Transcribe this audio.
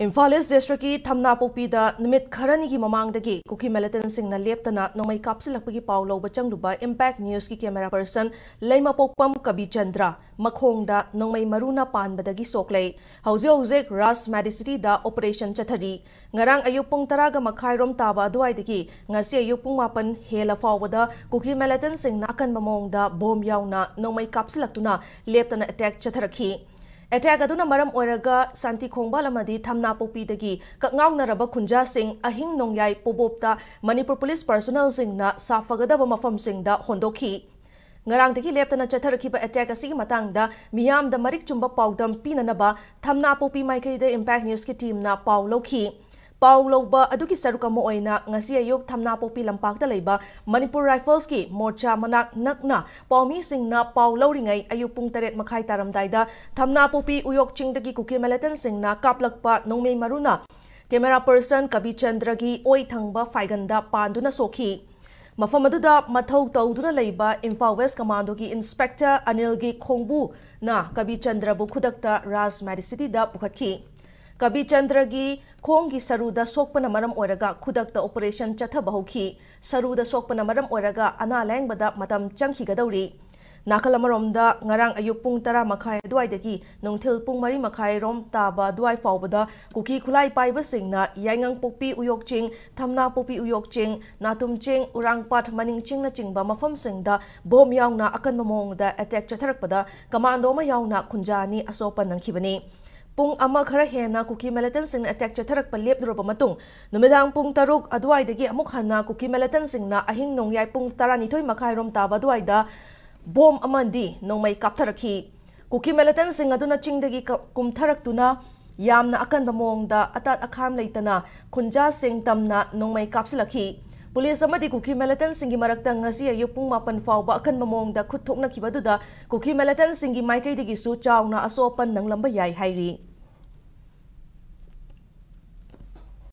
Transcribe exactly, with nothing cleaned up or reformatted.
ꯏꯝꯐꯥꯜ ꯏꯁ ꯗꯤꯁꯇ꯭ꯔꯤꯛꯀꯤ ꯊꯝꯅꯥꯄꯣꯛꯄꯤꯗ ꯅꯨꯃꯤꯠ ꯈꯔꯅꯤꯒꯤ ꯃꯃꯥꯡꯗꯒꯤ ꯀꯨꯀꯤ ꯃꯤꯂꯤꯇꯦꯟꯠꯁꯤꯡꯅ ꯂꯦꯞꯇꯅ ꯅꯣꯡꯃꯩ ꯀꯥꯞꯁꯤꯜꯂꯛꯄꯒꯤ ꯄꯥꯎ ꯂꯧꯕ ꯆꯪꯂꯨꯕ ꯏꯝꯄꯦꯛ ꯅ꯭ꯌꯨꯁꯀꯤ ꯀꯦꯃꯦꯔꯥ ꯄꯔꯁꯟ ꯂꯩꯃꯄꯣꯛꯄꯝ ꯀꯕꯤꯆꯟꯗ꯭ꯔ ꯃꯈꯣꯡꯗ ꯅꯣꯡꯃꯩ ꯃꯔꯨꯅ ꯄꯥꯟꯕꯗꯒꯤ ꯁꯣꯛꯂꯦ꯫ ꯍꯧꯖꯤꯛ ꯍꯧꯖꯤꯛ ꯔꯥꯖ ꯃꯦꯗꯤꯁꯤꯇꯤꯗ ꯑꯣꯄꯔꯦꯁꯟ ꯆꯠꯊꯔꯤ꯫ ꯉꯔꯥꯡ ꯑꯌꯨꯛ ꯄꯨꯡ ꯇꯔꯥꯒ ꯃꯈꯥꯏꯔꯣꯝ ꯇꯥꯕ ꯑꯗꯨꯋꯥꯏꯗꯒꯤ ꯉꯁꯤ ꯑꯌꯨꯛ ꯄꯨꯡ ꯃꯥꯄꯟ ꯍꯦꯜꯂ ꯐꯥꯎꯕꯗ ꯀꯨꯀꯤ ꯃꯤꯂꯤꯇꯦꯟꯠꯁꯤꯡꯅ ꯑꯀꯟꯕ ꯃꯑꯣꯡꯗ ꯕꯣꯝ ꯌꯥꯎꯅ ꯅꯣꯡꯃꯩ ꯀꯥꯞꯁꯤꯜꯂꯛꯇꯨꯅ ꯂꯦꯞꯇꯅ ꯑꯦꯇꯦꯛ ꯆꯠꯊꯔꯛꯈꯤ꯫ ꯑꯦꯇꯦꯛ ꯑꯗꯨꯅ ꯃꯔꯝ ꯑꯣꯏꯔꯒ ꯁꯥꯟꯇꯤ ꯈꯣꯡꯕꯥꯜ ꯑꯃꯗꯤ ꯊꯝꯅꯥꯄꯣꯛꯄꯤꯗꯒꯤ ꯀꯛꯉꯥꯎꯅꯔꯕ ꯈꯨꯟꯖꯥꯁꯤꯡ ꯑꯍꯤꯡ ꯅꯣꯡꯌꯥꯏ ꯄꯣꯕꯣꯞꯇ ꯃꯅꯤꯄꯨꯔ ꯄꯨꯂꯤꯁ ꯄꯔꯁꯣꯅꯦꯜꯁꯤꯡꯅ ꯁꯥꯐꯒꯗꯕ ꯃꯐꯝꯁꯤꯡꯗ ꯍꯣꯟꯗꯣꯛꯈꯤ꯫ ꯉꯔꯥꯡꯗꯒꯤ ꯂꯦꯞꯇꯅ ꯆꯠꯊꯔꯛꯈꯤꯕ ꯑꯦꯇꯦꯛ ꯑꯁꯤꯒꯤ ꯃꯇꯥꯡꯗ ꯃꯤꯌꯥꯝꯗ ꯃꯔꯤꯛ ꯆꯨꯝꯕ ꯄꯥꯎꯗꯝ ꯄꯤꯅꯅꯕ ꯊꯝꯅꯥꯄꯣꯛꯄꯤ ꯃꯥꯏꯀꯩꯗ ꯏꯝꯄꯦꯛ ꯅ꯭ꯌꯨꯁꯀꯤ ꯇꯤꯝꯅ ꯄꯥꯎ ꯂꯧꯈꯤ꯫ ꯄꯥꯎ ꯂꯧꯕ ꯑꯗꯨꯒꯤ ꯁꯔꯨꯛ ꯑꯃ ꯑꯣꯏꯅ ꯉꯁꯤ ꯑꯌꯨꯛ ꯊꯝꯅꯥꯄꯣꯛꯄꯤ ꯂꯝꯄꯥꯛꯇ ꯂꯩꯕ ꯃꯅꯤꯄꯨꯔ ꯔꯥꯏꯐꯜꯁꯀꯤ ꯃꯣꯔꯆꯥ ꯃꯅꯥꯛ ꯅꯛꯅ ꯄꯥꯎꯃꯤꯁꯤꯡꯅ ꯄꯥꯎ ꯂꯧꯔꯤꯉꯩ ꯑꯌꯨꯛ ꯄꯨꯡ ꯇꯔꯦꯠ ꯃꯈꯥꯏ ꯇꯥꯔꯝꯗꯥꯏꯗ ꯊꯝꯅꯥꯄꯣꯛꯄꯤ ꯎꯌꯣꯛ ꯆꯤꯡꯗꯒꯤ ꯀꯨꯀꯤ ꯃꯤꯂꯤꯇꯦꯟꯠꯁꯤꯡꯅ ꯀꯥꯞꯂꯛꯄ ꯅꯣꯡꯃꯩ ꯃꯔꯨꯅ ꯀꯦꯃꯦꯔꯥ ꯄꯔꯁꯟ ꯀꯕꯤꯆꯟꯗ꯭ꯔꯒꯤ ꯑꯣꯏ ꯊꯪꯕ ꯐꯥꯏꯒꯟꯗ ꯄꯥꯟꯗꯨꯅ ꯁꯣꯛꯈꯤ꯫ ꯃꯐꯝ ꯑꯗꯨꯗ ꯃꯊꯧ ꯇꯧꯗꯨꯅ ꯂꯩꯕ ꯏꯝꯐꯥꯜ ꯋꯦꯁ ꯀꯃꯥꯟꯗꯣꯒꯤ ꯏꯟꯁꯄꯦꯛꯇꯔ ꯑꯅꯤꯜꯒꯤ ꯈꯣꯡꯕꯨꯅ ꯀꯕꯤꯆꯟꯗ꯭ꯔꯕꯨ ꯈꯨꯗꯛꯇ ꯔꯥꯖ ꯃꯦꯗꯤꯁꯤꯇꯤꯗ ꯄꯨꯈꯠꯈꯤ꯫ ꯀꯕꯤꯆꯟꯗ꯭ꯔꯒꯤ ꯈꯣꯡꯒꯤ ꯁꯔꯨꯗ ꯁꯣꯛꯄꯅ ꯃꯔꯝ ꯑꯣꯏꯔꯒ ꯈꯨꯗꯛꯇ ꯑꯣꯄꯔꯦꯁꯟ ꯆꯠꯊꯕ ꯍꯧꯈꯤ꯫ ꯁꯔꯨꯗ ꯁꯣꯛꯄꯅ ꯃꯔꯝ ꯑꯣꯏꯔꯒ ꯑꯅꯥ ꯂꯥꯌꯦꯡꯕꯗ ꯃꯇꯝ ꯆꯪꯈꯤꯒꯗꯧꯔꯤ꯫ ꯅꯥꯀꯜ ꯑꯃꯔꯣꯝꯗ, ꯉꯔꯥꯡ ꯑꯌꯨꯛ ꯄꯨꯡ ꯇꯔꯥ ꯃꯈꯥꯏ ꯑꯗꯨꯋꯥꯏꯗꯒꯤ ꯅꯨꯡꯊꯤꯜ ꯄꯨꯡ ꯃꯔꯤ ꯃꯈꯥꯏꯔꯣꯝ ꯇꯥꯕ ꯑꯗꯨꯋꯥꯏ ꯐꯥꯎꯕꯗ ꯀꯨꯀꯤ ꯈꯨꯠꯂꯥꯏ ꯄꯥꯏꯕꯁꯤꯡꯅ ꯌꯥꯏꯉꯪꯄꯣꯛꯄꯤ ꯎꯌꯣꯛ ꯆꯤꯡ, ꯊꯝꯅꯥꯄꯣꯛꯄꯤ ꯎꯌꯣꯛ ꯆꯤꯡ, ꯅꯥꯇꯨꯝ ꯆꯤꯡ, ꯎꯔꯥꯡꯄꯥꯠ ꯃꯅꯤꯡ ꯆꯤꯡꯅꯆꯤꯡꯕ ꯃꯐꯝꯁꯤꯡꯗ ꯕꯣꯝ ꯌꯥꯎꯅ ꯑꯀꯟꯕ ꯃꯑꯣꯡꯗ ꯑꯦꯇꯦꯛ ꯆꯠꯊꯔꯛꯄꯗ ꯀꯃꯥꯟꯗꯣ ꯑꯃ ꯌꯥꯎꯅ ꯈꯨꯟꯖꯥ ꯑꯅꯤ ꯑꯁꯣꯛ ꯑꯄꯟ ꯅꯪꯈꯤꯕꯅꯤ꯫ ꯄꯨꯡ ꯑꯃ ꯈꯔ ꯍꯦꯟꯅ ꯀꯨꯀꯤ ꯃꯤꯂꯤꯇꯦꯟꯠꯁꯤꯡꯅ ꯑꯦꯇꯦꯛ ꯆꯠꯊꯔꯛꯄ ꯂꯦꯞꯂꯨꯔꯕ ꯃꯇꯨꯡ, ꯅꯨꯃꯤꯗꯥꯡ ꯄꯨꯡ ꯇꯔꯨꯛ ꯑꯗꯨꯋꯥꯏꯗꯒꯤ ꯑꯃꯨꯛ ꯍꯟꯅ ꯀꯨꯀꯤ ꯃꯤꯂꯤꯇꯦꯟꯠꯁꯤꯡꯅ ꯑꯍꯤꯡ ꯅꯣꯡꯌꯥꯏ ꯄꯨꯡ ꯇꯔꯥꯅꯤꯊꯣꯏ ꯃꯈꯥꯏꯔꯣꯝ ꯇꯥꯕ ꯑꯗꯨꯋꯥꯏꯗ ꯕꯣꯝ ꯑꯃꯗꯤ ꯅꯣꯡꯃꯩ ꯀꯥꯞꯊꯔꯛꯈꯤ꯫ ꯀꯨꯀꯤ ꯃꯤꯂꯤꯇꯦꯟꯠꯁꯤꯡ ꯑꯗꯨꯅ ꯆꯤꯡꯗꯒꯤ ꯀ-, ꯀꯨꯝꯊꯔꯛꯇꯨꯅ ꯌꯥꯝꯅ ꯑꯀꯟꯕ ꯃꯑꯣꯡꯗ ꯑꯇꯥꯠ ꯑꯈꯥꯝ ꯂꯩꯇꯅ ꯈꯨꯟꯖꯥꯁꯤꯡ ꯇꯝꯅ ꯅꯣꯡꯃꯩ ꯀꯥꯞꯁꯤꯜꯂꯛꯈꯤ꯫ ꯄꯨꯂꯤꯁ ꯑꯃꯗꯤ ꯀꯨꯀꯤ ꯃꯤꯂꯤꯇꯦꯟꯠꯁꯤꯡꯒꯤ ꯃꯔꯛꯇ ꯉꯁꯤ ꯑꯌꯨꯛ ꯄꯨꯡ ꯃꯥꯄꯟ ꯐꯥꯎꯕ ꯑꯀꯟꯕ ꯃꯑꯣꯡꯗ ꯈꯨꯠ ꯊꯣꯛꯅꯈꯤꯕ ꯑꯗꯨꯗ ꯀꯨꯀꯤ ꯃꯤꯂꯤꯇꯦꯟꯠꯁꯤꯡꯒꯤ ꯃꯥꯏꯀꯩꯗꯒꯤꯁꯨ ꯆꯥꯎꯅ ꯑꯁꯣꯛ ꯑꯄꯟ ꯅꯪꯂꯝꯕ ꯌꯥꯏ ꯍꯥꯏꯔꯤ꯫